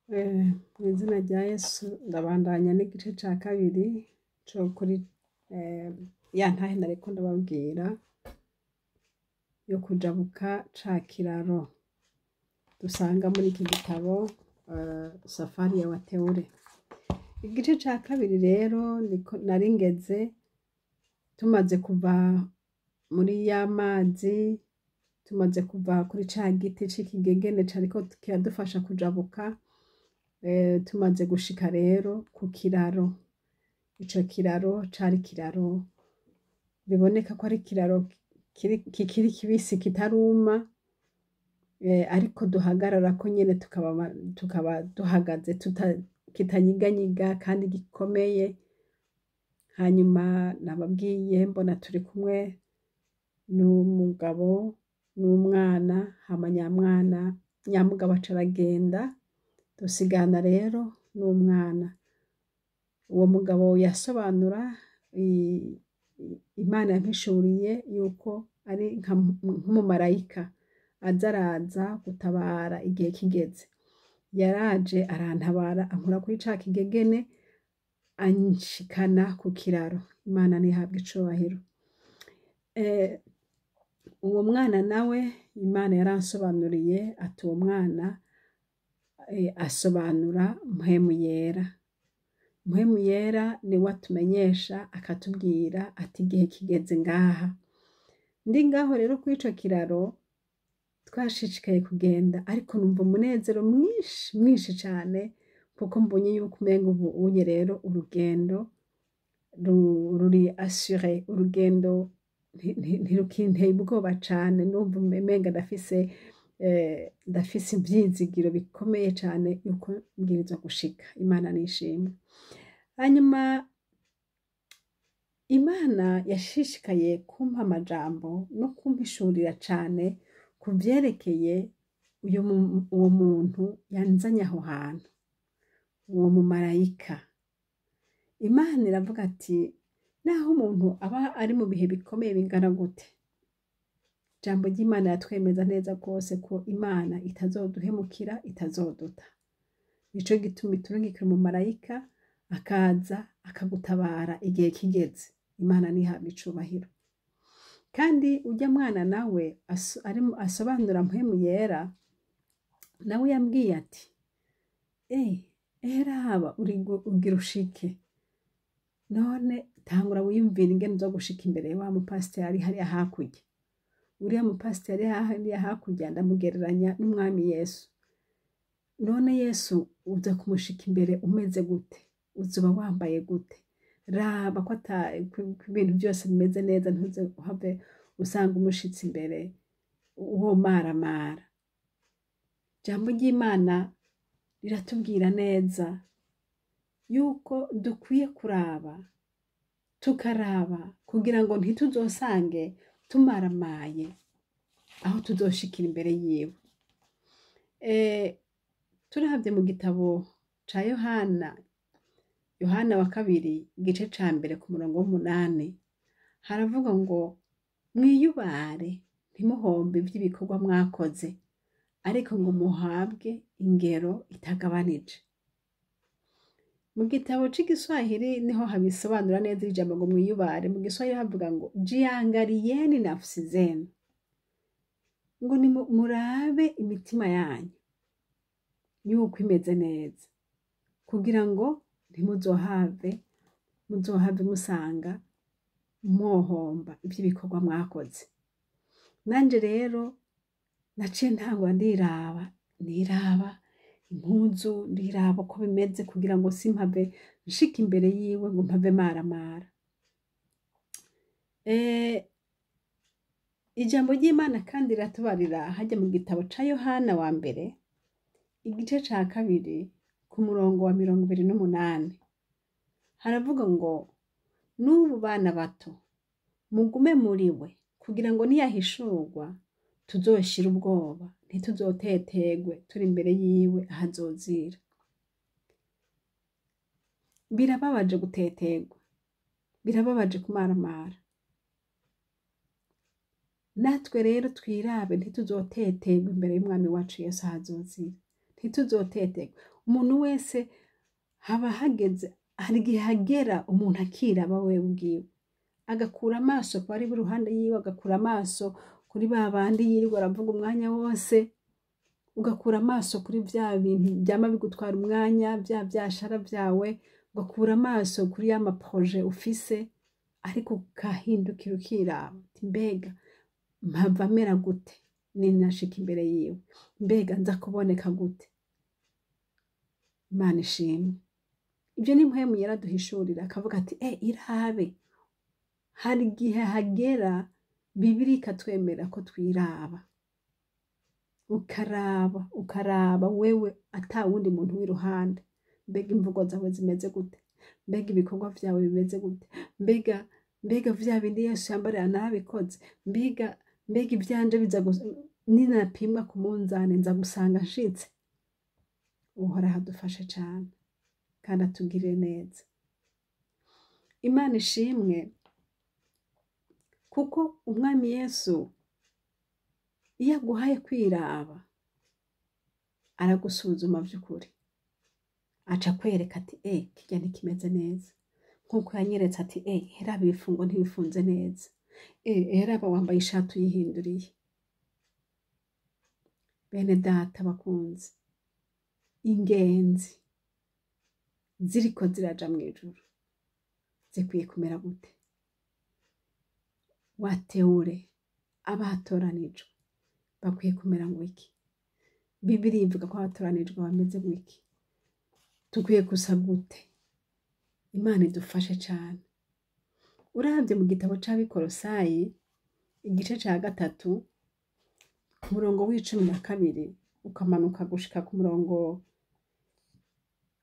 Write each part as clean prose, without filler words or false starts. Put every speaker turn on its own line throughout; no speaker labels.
Mw'izina rya Yesu ndabandanya n'igice ca kabiri co kuri ya ntahe nariko ndababwira yo kujabuka ca kiraro dusanga muri iki gitabo Safari ya Wateule. Igice ca kabiri rero niko nari ngeze tumaze kuva muri ya mazi, tumaze kuva kuri ca giti c'ikigegene cariko kiradufasha kujabuka, tumaze gushika rero ku kiraro. Ico kiraro cari ikiraro biboneka ko ari ikiraro kikiri kibisi kitaruma, ariko duhagararako nyene tukaba duhagaze kitanyiganyiga kandi gikomeye. Hanyuma nababwiye mbona turi kumwe n'umugabo n'umwana, hama nyamwana nyamugabo aca aragenda, dusigana rero n'umwana. Uwo mugabo yasobanura Imana yampishuriye yuko ari nk'umumarayika aza araza gutabara igihe kigeze. Yaraje arantabara ankura kuri ca kigegene anshikana ku kiraro. Imana nihabwe icubahiro. Uwo mwana nawe Imana yaransobanuriye ati uwo mwana asobanura Mpwemu Yera. Mpwemu Yera niwe atumenyesha akatubwira ati igihe kigeze ngaha. Ndi ngaho rero kuri ico kiraro twashishikaye kugenda, ariko numva umunezero mwinshi mwinshi cane, kuko mbonye yuko umenga ubu unye rero urugendo ruri assuré, urugendo ntirukinteye ubwoba cane, numva umenga ndafise ivyizigiro bikomeye cane yuko mbwirizwa gushika. Imana nishimwe. Hanyuma Imana yashishikaye kumpa amajambo no kumpishurira cane ku vyerekeye uwo muntu yanzanye aho hantu, uwo mumarayika. Imana iravuga ati naho umuntu aba ari mu bihe bikomeye bingana gute, ijambo ry'Imana yatwemeza neza rwose ko Imana itazoduhemukira, itazoduta. Nico gituma iturungikira umumarayika akaza akagutabara igihe kigeze. Imana nihabwe icubahiro. Kandi urya mwana nawe asobanura Mpwemu Yera, nawe yambwiye ati eraba ugira ushike, none tangura wiyumvire ingene uza gushika imbere ya wa mupasiteri ari hariya hakurya. Uriya mupasiteri ari hariya hakurya ndamugereranya n'Umwami Yesu. None Yesu uza kumushika imbere umeze gute? Uzoba wambaye gute? Raba ko ibintu byose bimeze neza, ntuze uhave usanga umushitsi imbere uwo maramara. Ijambo ry'Imana riratubwira neza yuko dukwiye kuraba, tukaraba kugira ngo ntituzosange tumaramaye aho tuzoshikira imbere yiwe. Turavye mu gitabo ca Yohana, Yohana wa kabiri igice ca mbere ku murongo w'umunani, haravuga ngo mwiyubare ntimuhombe ivy'ibikorwa mwakoze, ariko ngo muhabwe ingero itagabanije. Mu gitabo c'igiswahili niho habisobanura neza ijambo ngo mwiyubare. Mu giswahili havuga ngo jiangalieni nafsi zenu, ngo ni murabe imitima yanyu yuko imeze neza, kugira ngo ntimuzohave muzohave musanga mwohomba ivy'ibikorwa mwakoze. Nanje rero naciye ntangura ndiraba, niraba impuzu, ndiraba uko bimeze kugira ngo simpave nshika imbere yiwe ngo mpave maramara. Ijambo ry'Imana kandi riratubarira harya mu gitabo ca Yohana wa mbere igice ca kabiri ku murongo wa 28, haravuga ngo n'ubu bana bato mugume muri we, kugira ngo niyahishurwa tuzoshire ubwoba, ntituzotetegwe turi imbere yiwe ahazozira. Birababaje gutetegwa, birababaje kumaramara. Natwe rero twirabe ntituzotetegwa imbere y'Umwami wacu Yesu ahazozira. Ntituzotetegwe. Umuntu wese haba hageze, hari igihe hagera umuntu akiraba wewe ubwiwe, agakura amaso ku bari iruhande yiwe, agakura amaso kuri ba bandi yirirwa aravuga umwanya wose, ugakura amaso kuri vya bintu vyama bigutwara umwanya, vya vyashara vyawe, ugakura amaso kuri ya ma projets ufise, ariko ukahindukira ukiraba uti: "Mbega mpava mera gute ninashika imbere yiwe? Mbega nza kuboneka gute?" Imana ishimwe. Ibyo ni Mpwemu yaraduhishurira, akavuga ati: "E, irabe." Hari igihe hagera Bibiliya ikatwemera ko twiraba, ukaraba, ukaraba wewe ata wundi muntu w'iruhande. Mbega imvugo zawe zimeze gute? Mbega ibikorwa vyawe bimeze gute? Mbega vya bindi Yesu yambarira narabikoze? Mbega ivyanje biza ninapimwa ku munzane nza gusanga nshitse? Uhoraho adufashe cane kandi atugirire neza. Imana ishimwe, kuko Umwami Yesu iyo aguhaye kwiraba, aragusuzuma vy'ukuri, aca akwereka ati: "E, kirya ntikimeze neza." Nk'uko yanyeretse ati: "E, heraba ibifungo ntibifunze neza. E, heraba wambaye ishati uyihinduriye." Bene data bakunzi, ingenzi ziriko ziraja mw'ijuru zikwiye kumera gute? Wateure, abatoranijwe bakwiye kumera ngo iki? Bibiliya ivuga ko abatoranijwe bameze gwiki? Dukwiye gusa gute? Imana idufashe cane. Uravye mu gitabo c'Abikorosayi, igice ca 3, ku murongo wa 12 ukamanuka gushika ku murongo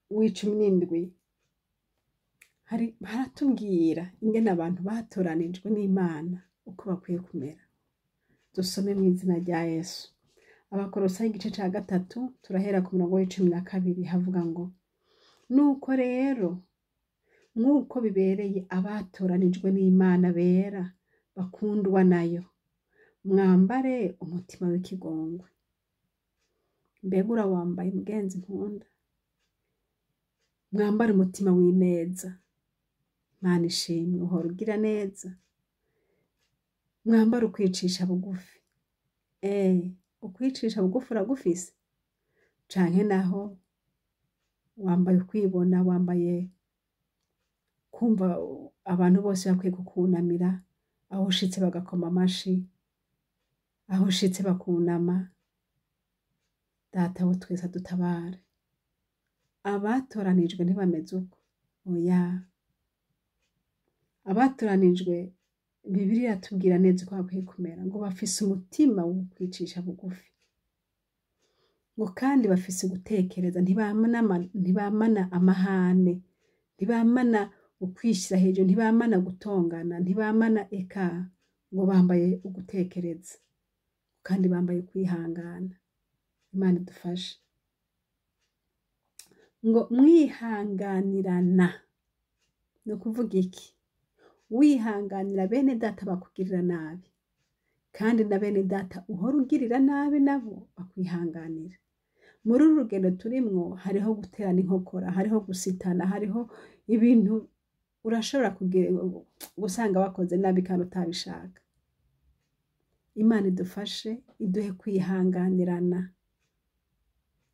wa 17, hari haratubwira ingene abantu batoranijwe n'Imana uko bakwiye kumera. Dusome mu izina rya Yesu. Abakorosayi igice ca 3, turahera ku murongo wa 12. Havuga ngo: "Nuko rero, nk'uko bibereye abatoranijwe n'Imana bera bakundwa nayo, mwambare umutima w'ikigongwe." Mbega urawambaye, mugenzi nkunda? Mwambare umutima w'ineza. Imana ishimwe, uhora ugira neza. Mwambare ukwicisha bugufi. Ukwicisha bugufi uragufise, canke naho wambaye ukwibona, wambaye kumva abantu bose bakwiye kukunamira, aho ushitse bagakoma amashi, aho ushitse bakunama? Data wa twese adutabare. Abatoranijwe ntibameze uko, oya. Abatoranijwe, Bibiliya iratubwira neza uko bakwiye kumera, ngo bafise umutima wo kwicisha bugufi, ngo kandi bafise gutekereza, ntibamana amahane, ntibamana ukwishyira hejuru, ntibamana gutongana, ntibamana eka. Ngo bambaye ugutekereza kandi bambaye ukwihangana. Imana idufashe. Ngo mwihanganirana. Ni ukuvuga iki? Wihanganira bene data bakugirira nabi, kandi na bene data uhora ugirira nabi nabo bakwihanganira. Muri uru rugendo turimwo hariho guterana inkokora, hariho gusitana, hariho ibintu urashobora gusanga wakoze nabi kandi utabishaka. Imana idufashe, iduhe kwihanganirana.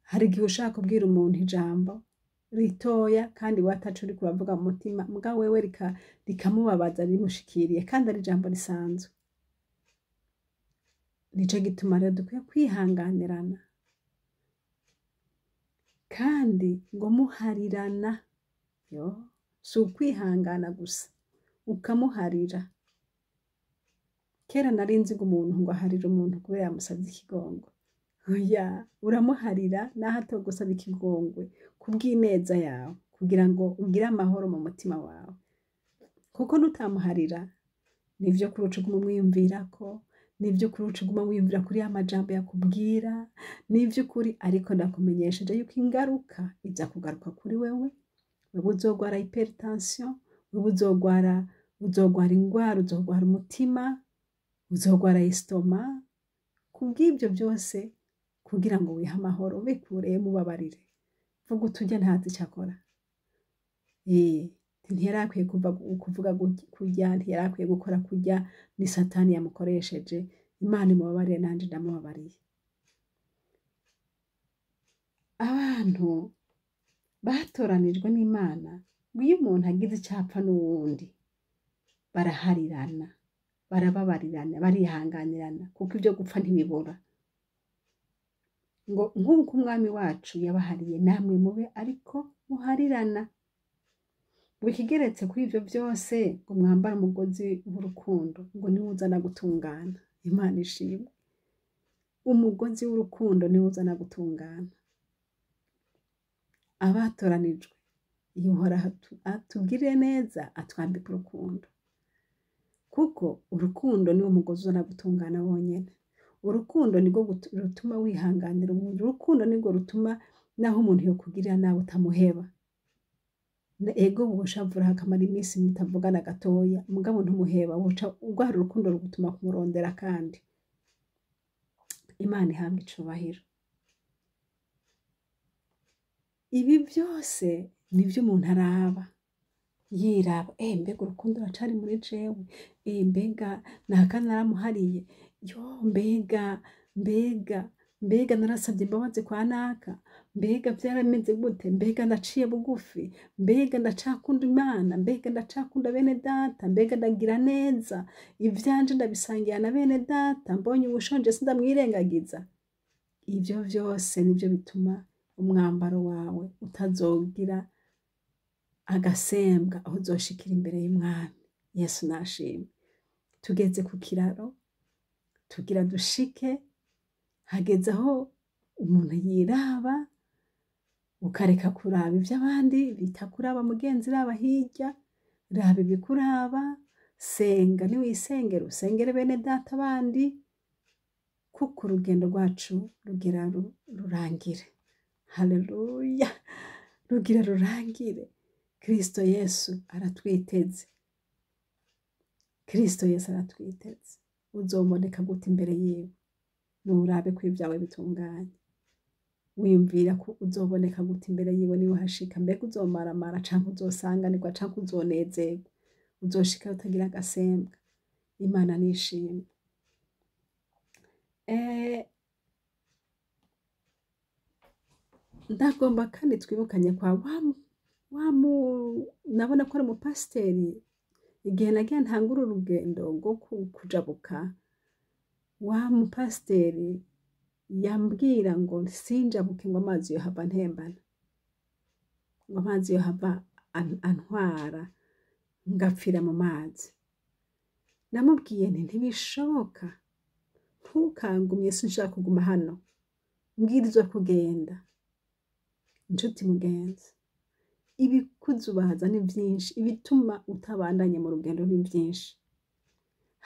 Hari igihe ushaka kubwira umuntu ijambo ritoya kandi watacu uriko uravuga mu mutima, muga wewe rikamubabaza, rimushikiriye kandi ari ijambo risanzwe. Nico gituma rero dukwiye kwihanganirana, kandi ngo muharirana. Yo, si ukwihangana gusa, ukamuharira. Kera nari nzi ngo umuntu ngo aharira umuntu kubera yamusavye ikigongwe. Oya, uramuharira naho atogusaba ikigongwe, kubw'ineza yawe, kugira ngo ugire amahoro mu mutima wawe, kuko nutamuharira, nivyo kuri uca uguma umwiyumvirako, nivyo kuri uca uguma wiyumvira kuri ya majambo yakubwira, nivy'ukuri. Ariko ndakumenyesheje yuko ingaruka iza kugaruka kuri wewe. Wewe uzogwara hypertension, wewe uzogwara ingwara, uzogwara umutima, uzogwara estomac kubw'ibyo byose. Kugira ngo wihe amahoro, bikureye mubabarire. Vuga uti urya ntazi ico akora. Ntiyari akwiye kuvuga kurya, ntiyari akwiye gukora kurya, ni Satani yamukoresheje. Imana imubabarire, nanje ndamubabariye. Abantu batoranijwe n'Imana, ngo iyo umuntu agize ico apfa n'uwundi, baraharirana, barababarirana, barihanganirana, kuko ivyo gupfa ntibibura. Ngo nk'uko umwami wacu yabahariye, namwe mube ariko muharirana. Ngo ikigeretse kuri ivyo vyose, ngo mwambare umugozi w'urukundo, ngo niwo uzana gutungana. Imana ishimwe. Umugozi w'urukundo niwo uzana gutungana. Abatoranijwe, iyo Uhoraho atugirire neza, atwambika urukundo. Kuko urukundo niwo mugozi uzana gutungana wonyene. Urukundo nirwo rutuma wihanganira umuntu. Urukundo nirwo rutuma naho umuntu yokugirira nabi utamuheba. Ego woshavura hakamara iminsi mutavugana gatoya, mugabo ntumuheba, woca urwara urukundo rugutuma kumurondera kandi. Imana ihabwe icubahiro. Ibi vyose nivyo umuntu araba, yiraba, mbega urukundo ruracari muri jewe, mbega naka naramuhariye, yo mbega mbega mbega narasavye imbabazi kwa naka, mbega vyarameze gute, mbega ndaciye bugufi, mbega ndacakunda Imana, mbega ndacakunda bene data, mbega ndagira neza, ivyanje ndabisangira na bene data, mbonye uwushonje sindamwirengagiza. Ivyo vyose nivyo bituma umwambaro wawe utazogira agasembwa aho uzoshikira imbere y'Umwami. Yesu nashimwe. Tugeze ku kiraro, tugira dushike, hageze aho umuntu yiraba, ukareka kuraba ivy'abandi, bitakuraba mugenzi, raba hirya, raba ibikuraba, senga niwisengera, usengere bene data bandi, kuko urugendo rwacu rugira rurangire. Haleluya! Rugira rurangire. Kristo Yesu aratwiteze. Kristo Yesu aratwiteze. Uzoboneka gute imbere yiwe? Nurabe ko ivyawe bitunganye. Wiyumvira ko uzoboneka gute imbere yiwe niwahashika? Mbega uzomaramara canke uzosanganirwa canke uzonezerwa? Uzoshika utagira agasembwa. Imana nishimwe. Ndagomba kandi twibukanye kwa nabona ko ari umupasiteri, igihe nagiye ntangura urugendo rwo kujabuka, wa mupasiteri yambwira ngo sinjabuke, ngo amazi yohava ntembana, ngo amazi yohava antwara ngapfira mu mazi. Namubwiye nti ntibishoboka, ntukangumye, sinshaka kuguma hano, mbwirizwa kugenda. Inshuti mugenzi, ibikuzubaza ni vyinshi, ibituma utabandanya mu rugendo ni vyinshi.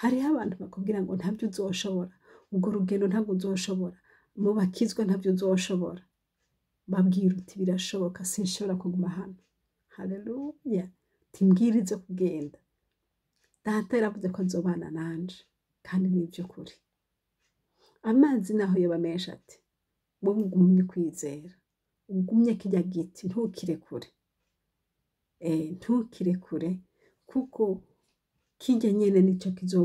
Hariho abantu bakubwira ngo ntavyo uzoshobora, urwo rugendo ntabwo uzoshobora, mu bakizwa ntavyo uzoshobora. Babwira uti birashoboka, sinshobora kuguma hano. Haleluya! Timbwirize kugenda. Data yaravuze ko azobana nanje, kandi ni ivy'ukuri. Amazi naho yoba menshi ati, wowe ugumye kwizera, ugumye kirya giti, ntukirekure. Ntukirekure, kuko kirya nyene nico kizo,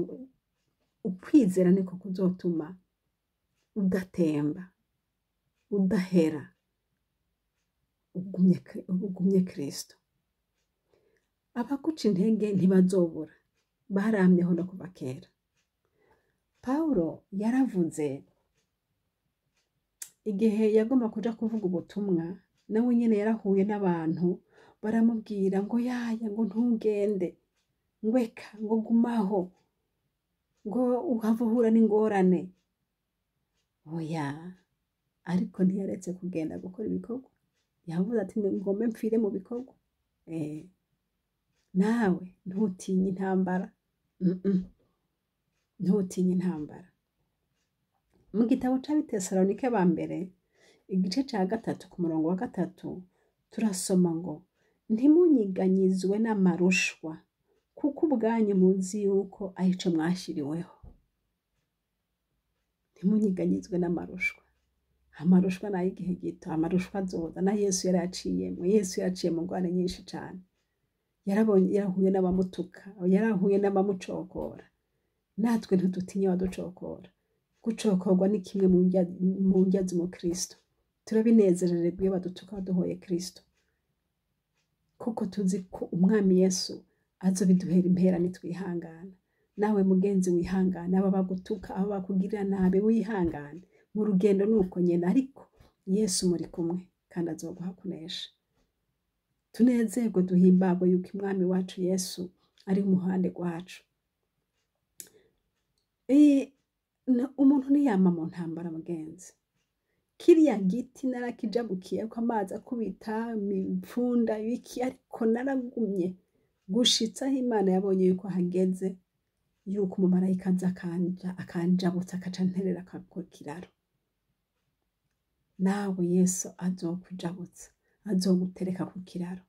ukwizera niko kuzotuma udatemba, udahera, ugumye Kristo. Abaguca intege ntibazobura, baramyeho no kuva kera. Pawulo yaravuze igihe yagomba kuja kuvuga ubutumwa, nawe nyene yarahuye n'abantu baramubwira ngo yaya, ngo ntugende, ngo eka, ngo gumaho, ngo uhava uhura n'ingorane. Oya, ariko ntiyaretse kugenda gukora ibikorwa. Yavuze ati ngombe mpfire mu bikorwa. Nawe ntutinye intambara. Ntutinye intambara. Mu gitabo c'Abitesalonike ba mbere, igice ca 3 ku murongo wa 3, turasoma ngo ntimunyiganyizwe n'amarushwa, kuko ubwanyu muzi yuko arico mwashiriweho. Ntimunyiganyizwe n'amarushwa. Amarushwa nayo igihe gito, amarushwa azoza, na Yesu yarayaciyemwo. Yesu yaraciye mu ngorane nyinshi cane, yarabonye, yarahuye n'abamutuka, yarahuye n'abamucokora. Natwe ntidutinye abaducokora. Gucokorwa ni kimwe mu ndya z'umukristo. Turabinezerererwa iyo badutuka baduhoye Kristo, kuko tuzi ko umwami Yesu azobiduhera impera nitwihangana. Nawe mugenzi wihangane, aba bagutuka, aba bakugirira nabi, wihangane. Mu rugendo nuko nyene, ariko Yesu muri kumwe kandi azoguha kunesha. Tunezerwe, duhimbagwe yuko umwami wacu Yesu ari umuhande rwacu. Umuntu ntiyama mu ntambara, mugenzi. Kiriya giti narakijabukiyeko, amazi akubita imipfunda ibiki, ariko naragumye gushitsa aho Imana yabonye yuko hageze yuko umumarayika aza akanjabutsa, akaca anterera ku kiraro. Nawe Yesu azokujabutsa, azogutereka ku kiraro,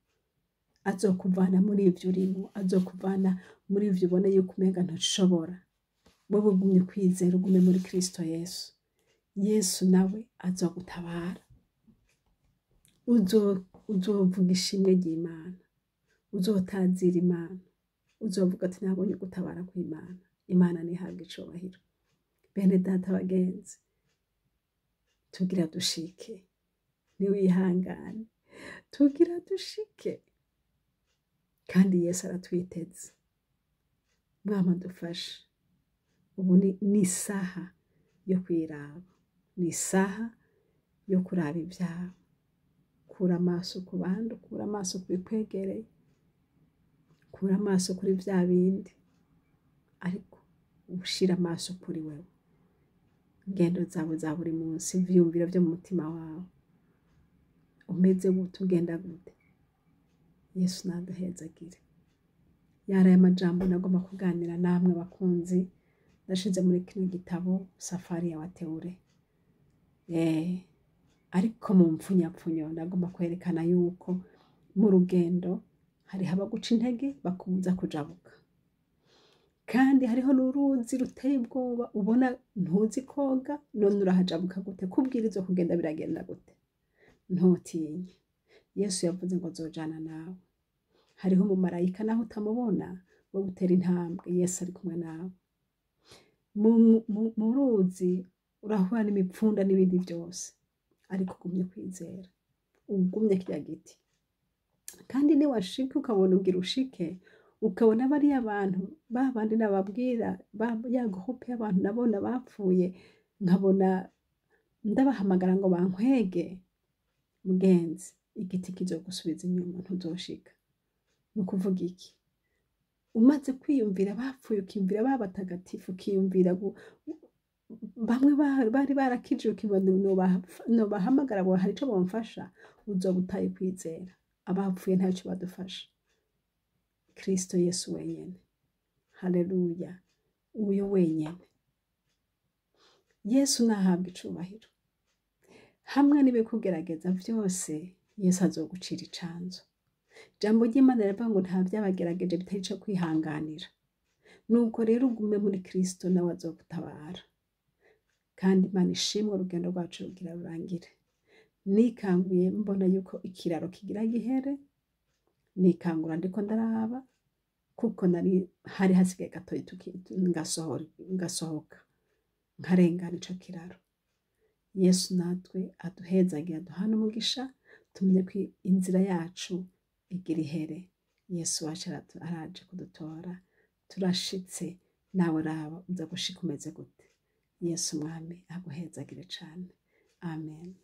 azokuvana muri ivyo urimwo, azokuvana muri ivyo ubona yuko umenga ntushobora. Wewe ugumye kwizera, ugume muri Kristo Yesu. Yesu nawe azogutabara. Uzovuga ishimwe ry'Imana, uzotazira Imana, uzovuga ati nabonye gutabara kw'Imana. Imana ntihabwe icubahiro. Bene data bagenzi, tugira dushike, niwihangane, tugira dushike, kandi Yesu aratwiteze. Mwama dufashe. Ubu ni isaha yo kwiraba, ni isaha yo kuraba ibyawe. Kura amaso ku bandi, ukura amaso ku bikwegereye, kura amaso kuri vya bindi, ariko ushira amaso kuri wewe. Ingendo zawe za buri munsi, ivyiyumviro vyo mu mutima wawe, umeze gute, ugenda gute? Yesu naduhezagire. Yaraye amajambo nagomba kuganira namwe bakunzi, ndashize muri kino gitabo Safari ya Wateule. Ariko mu mpfunyapfunyo nagomba kwerekana yuko mu rugendo hariho abaguca intege bakubuza kujabuka, kandi hariho n'uruzi ruteye ubwoba, ubona ntuzi koga, none urahajabuka gute? Kubwirizwa kugenda biragenda gute? Ntutinye, Yesu yavuze ngo azojana nawe. Hariho umumarayika, naho utamubona, wo gutera intambwe, Yesu ari kumwe nawe. Mu ruzi urahura n'imipfunda n'ibindi byose, ariko ugumye kwizera, ugumye kirya giti. Kandi niwashika ukabona ugira ushike, ukabona bariya bantu babandi nababwira, ya groupe y'abantu nabona bapfuye, nkabona ndabahamagara ngo bankwege, mugenzi, igiti kizogusubiza inyuma, ntuzoshika. Ni ukuvuga iki? Umaze kwiyumvira bapfuye, ukiyumvira babatagatifu, ukiyumvira bamwe bari barakijije, ukibona nobahamagara ngo hari ico bomfasha, uzoba utaye kwizera. Abapfuye ntacyo badufasha, Kristo Yesu wenyene. Haleluya, uyo wenyene. Yesu nahabwa icubahiro. Hamwe n'ibikugerageza vyose, Yesu azogucira icanzo. Ijambo ry'Imana riravuga ngo nta vyabagerageje bitari ico kwihanganira. Nuko rero ugume muri Kristo, nawe azogutabara. Kandi Imana ishimwe, urugendo rwacu rugira rurangire. Nikanguye mbona yuko ikiraro kigira gihere, nikangura ndiko ndaraba, kuko nari hari hasigaye gatoyi ngasohoka nkarengana ico kiraro. Yesu natwe aduhezagira, aduhana umugisha, tumenye ko inzira yacu igira ihere. Yesu wacu araje kudutora, turashitse. Nawe raba uza gushika umeze gute? Yesu mwami aguhezagire cane. Amen.